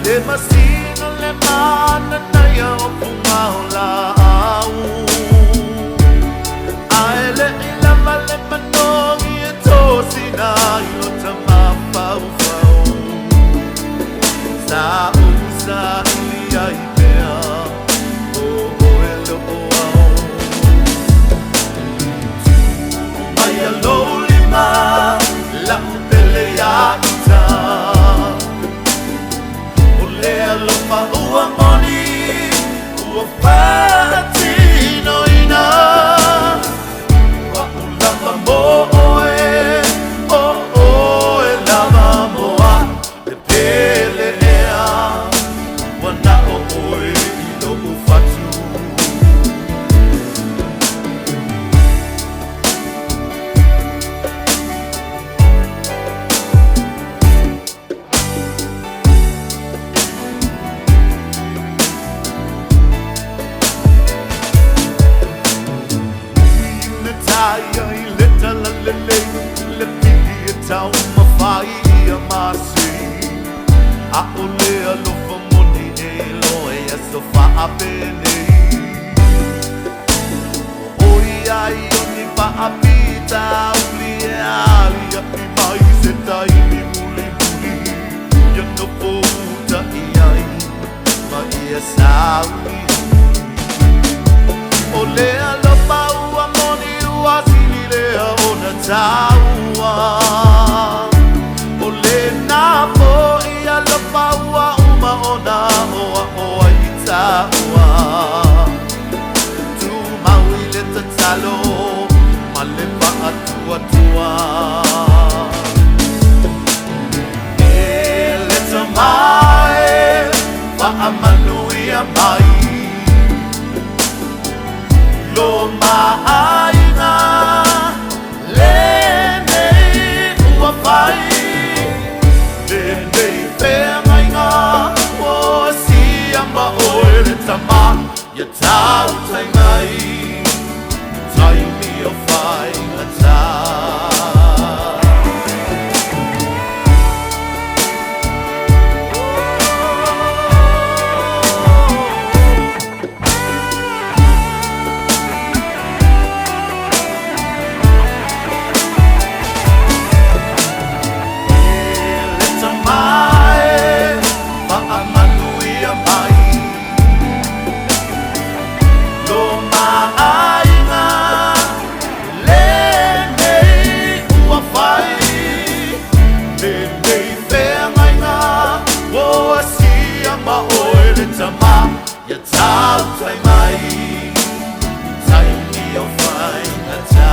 Le masina le mana naia o punga o laau. Ae le i lava le manogi e tosina i lo tamafaufau. Sa ou saili ai pea o oe loo au. Mai a lou lima lau pele ia ita. O le alofa ua moni ua faatinoina. O a'u lava mo oe, o oe lava mo a'u, e pele ea ua na o oe i lo'u fatu. Le taia i le talalelei, le pili e taumafai ia masi. A o le alofa moni e iloa i aso faapenei. Oi ai o ni faafitauli e aliaʻi mai se taimi mulimuli ia nofo uta i ai ma ia sauni. O le alofa ua moni ua sili lea ona taua. O lena fo'i alofa ua uma ona oa'o ai i taua. Tumau i le tatalo ma le faatuatua. E le tamae faamanuia mai lo maaiga lenei ua fai. Lenei feagaiga ua sia ma oe le tama ia tautai mai taimi o faigata. E le tamae faamanuia mai lo maaiga lenei ua fai. Lenei feagaiga ua sia ma oe le tama ia tautai mai taimi o faigata.